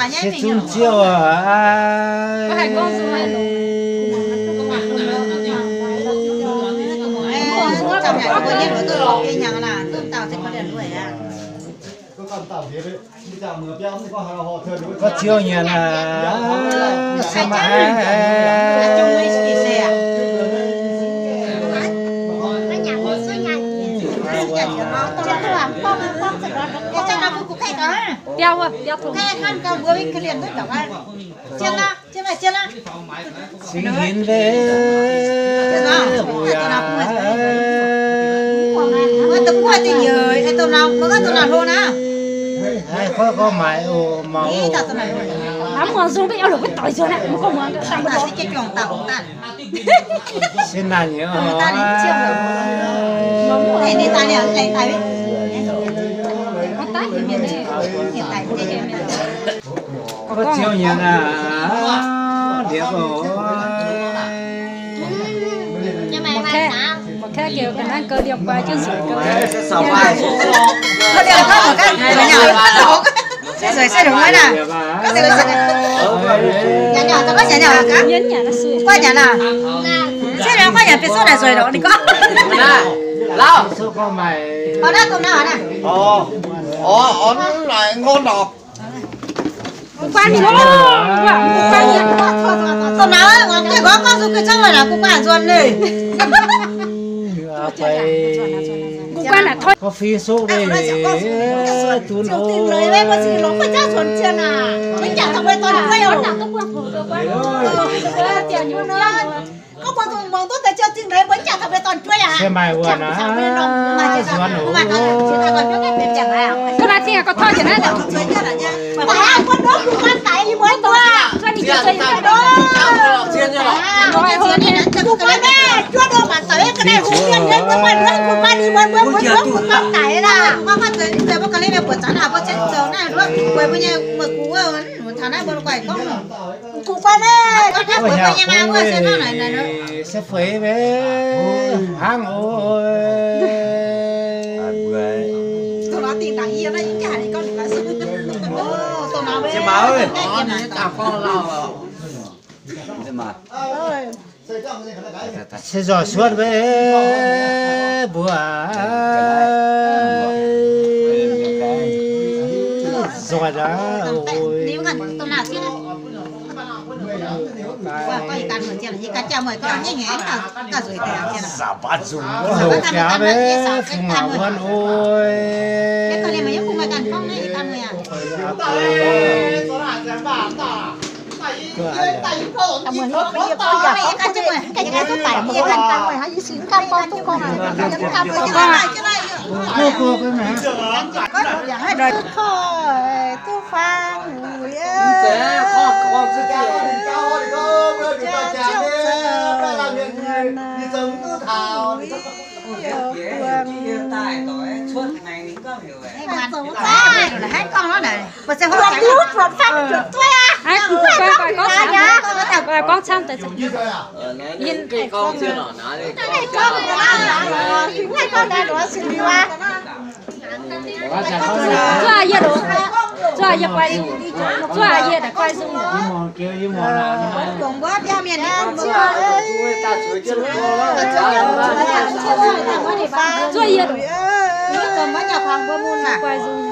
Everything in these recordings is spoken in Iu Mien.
Se zungv ziouv aqv. Gorngv ziouv nyanc aqv, se maiv haih. Singx hinv mbe wuic aac. Mbuo gorngv maaiz oc, mangc oc. Se naaic nyei oc. Gorngv ziouv nyanc aqv, liepc oc. Orv, orv, naaic ngorc nor. Guv guanh nzuonx, guv guanh nzuonx. Dongh naaic, gorngv zuqc ga'zanv naaic, guv guanh nzuonx leiz. Guv guanh naaic toi. Gorngv fingx suqv leiz, dunv oc. Se maaih wuov naaiv nzuonx oc. Guv guanh naaic, se feix mbe hnangv oc. Se nzoih suotv mbe mbuo nzoih aqv. Zuov yie loz, zuov yie guai, zuov yie daaih guai zung. Zuov yie loz, guai zung.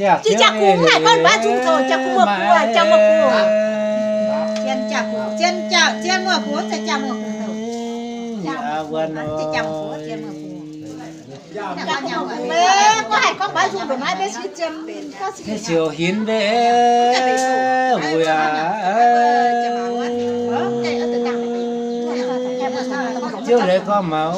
Jiex jaa-gux mv haih gorngv mbuo zungv zoux, jaa-gux muoz-gux, jaa muoz-gux. Zien jaa-gux, zien jaa, zien muoz-gux, zien jaa muoz-gux. Zien jaa muoz-gux, zien muoz-gux. Mv haih gorngv mbuo zungv nduqc naaiv mbe si zien. Siouc hinv mbe wuic aac. Ziouv leiz gorngv maux.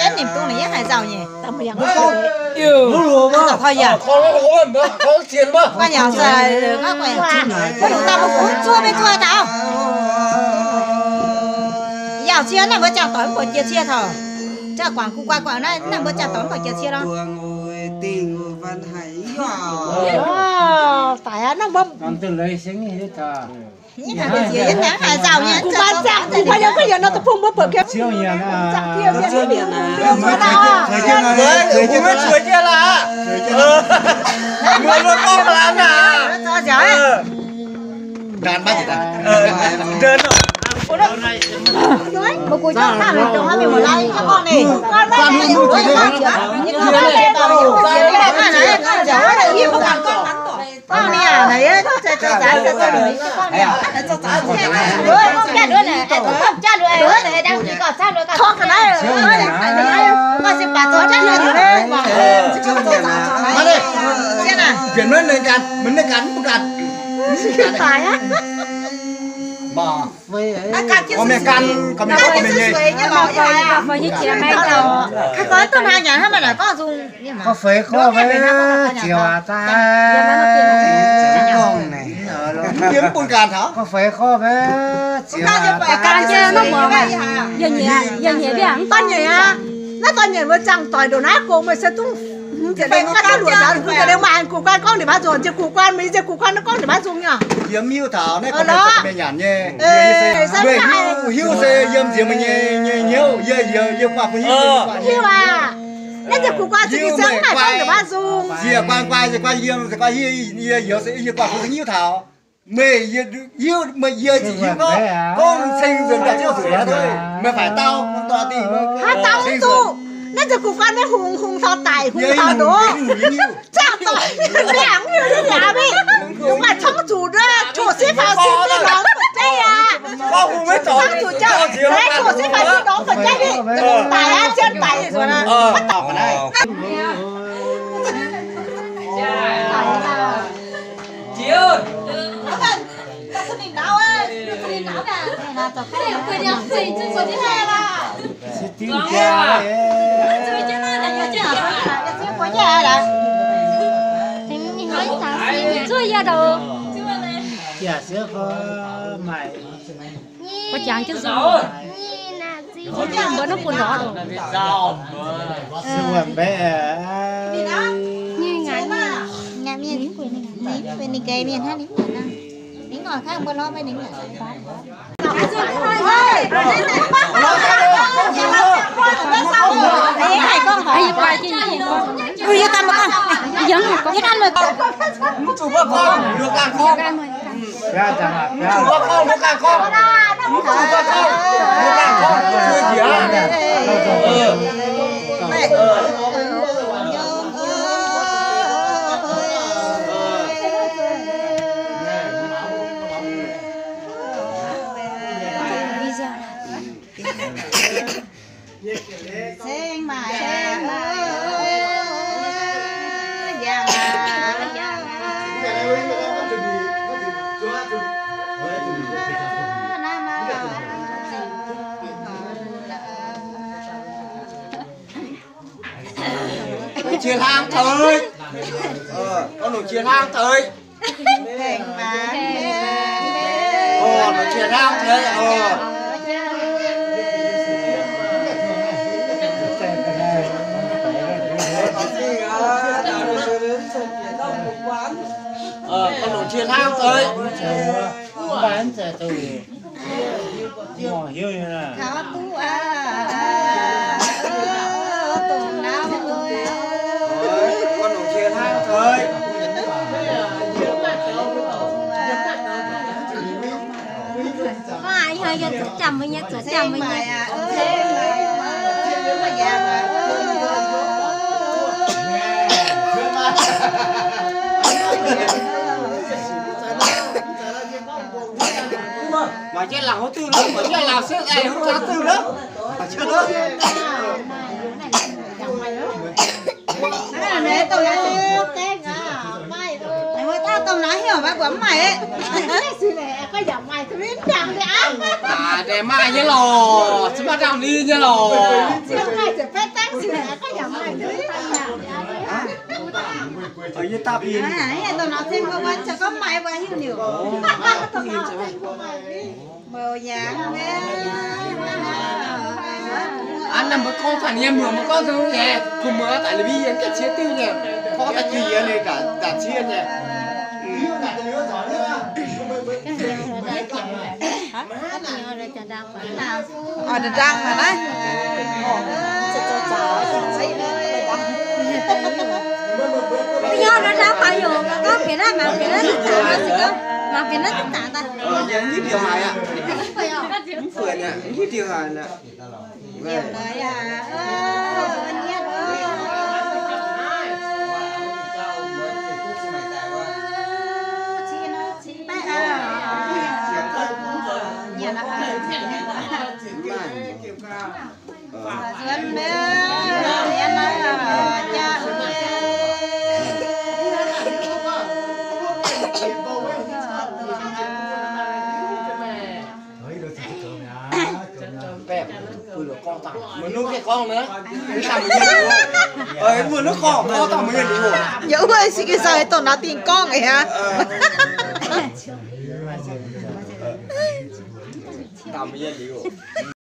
jienv ninh dungz ninh yaac haiz nzauh nyei. Guanh nyaux, guanh nyaux, zuov mingh zuov mingh zuov daaih. Yaac cie naaiv mbuo jangx doic mv buatc jiex cie taux. Zaqc guangc guv guai guangc naaiv, naaiv mbuo jangx doic mv buatc jiex cie lorqc. Daic aqv, naaiv mbuo Guv guai ziangh, guv guai yiem guv yiem nor deic-bung mbuo buatc Mv ganh, mv ganh. Gorngv mienh gan, gorngv mienh nyei. Gorngv feix gorngv mv ziex waac daaih. Gorngv feix gorngv mv ziex waac daaih. Mv baac nyeic aqv. Naaiv dorh nyeic mbuo ziangh doic ndongc naaiv gong meih se dungx hmz ziepc lengh mv ganh duqv luoqc caux hmz ziepc lengh maaih guv guan gorngv ninh maiv nzung, ziepc guv guan meih, ziepc guv guan gorngv ninh maiv nzung nyei. Yiem hiuv taux naaiv gorngv mienh nyanc nyei. Meih hiuv, hiuv se yiem nziex meih nyei, nyei hnyouv, yie, yie, yie guanh bun hiuv, hiuv aqv. Naaiv ziepc guv guan se yie se mv haih gorngv ninh maiv nzung. Ziepc guan guai, ziepc guan yiem, ziepc guan hiuv, yie, yie, yie guanh bun hiuv taux. Meih yie hiuv, meih yie ziqc hiuv gorngv, gorngv ceng nzuonx daaih ziouv zuqc aqv. Meih faix dau, dau dingh. Haaix dau mv zuqc? Naaiv ziepc guv guan naaiv hungx, hungx taux daic, hungx taux ndoqv. Zaangh doic mbiaangc mv hiuv nyei mi'aqv. Dongh maaih congv zuqc nduov, coqc siqv faaux sin mingh lorz mv buatc jeiv aqv. Congv zuqc jauv, coqc siqv faaux sin lorz mv buatc jeiv mingh. Daic aqv, zien daic nzuonx aqv. Mbuo jangx jienv nzung. Mbuo naaiv bun ndortv oc. Nyei ngaac mienh, ninh mbuo ninh geix mienh hnangv ninh mbuo nor. Ninh oix kangv mbuo lorz maiv ninh. Longc qiex hlang taux. Longc qiex hlang taux. Longc qiex hlang taux. Longc qiex hlang taux. Maiv jiex laangc hov duqv lov, maiv jiex laangc sieqv daaih hov duqv lov. Deix maaih nyei lorqc, se maaih ndau ninh nyei lorqc. Aa, naaiv mbuo gorngv taux nyei, muoz mbuo gorngv taux nyei, kuh muoz daaih liuz mbuo yiem ga'cie diuh nyei, gorngv daaih jiex yie ninh ga'cie nyei. Oix da'ndangh mangc naaiv. Yie nor ndau faaux yaac gorngv bieqc naaiv mangc bieqc naaiv ziex zaangc nor se gorngv mangc bieqc naaiv ziex zaangc daaih. Mv fu'jueiv aqv, mv fu'jueiv aqv. Mbuo nuqv gorngv, gorngv dangh mbuo nyei liuz. Mbuo nuqv gorngv, gorngv dangh mbuo nyei liuz. Yaac wuov se gengh sau dongh naaiv dingh gorngv aqv. Dangh mbuo nyei liuz.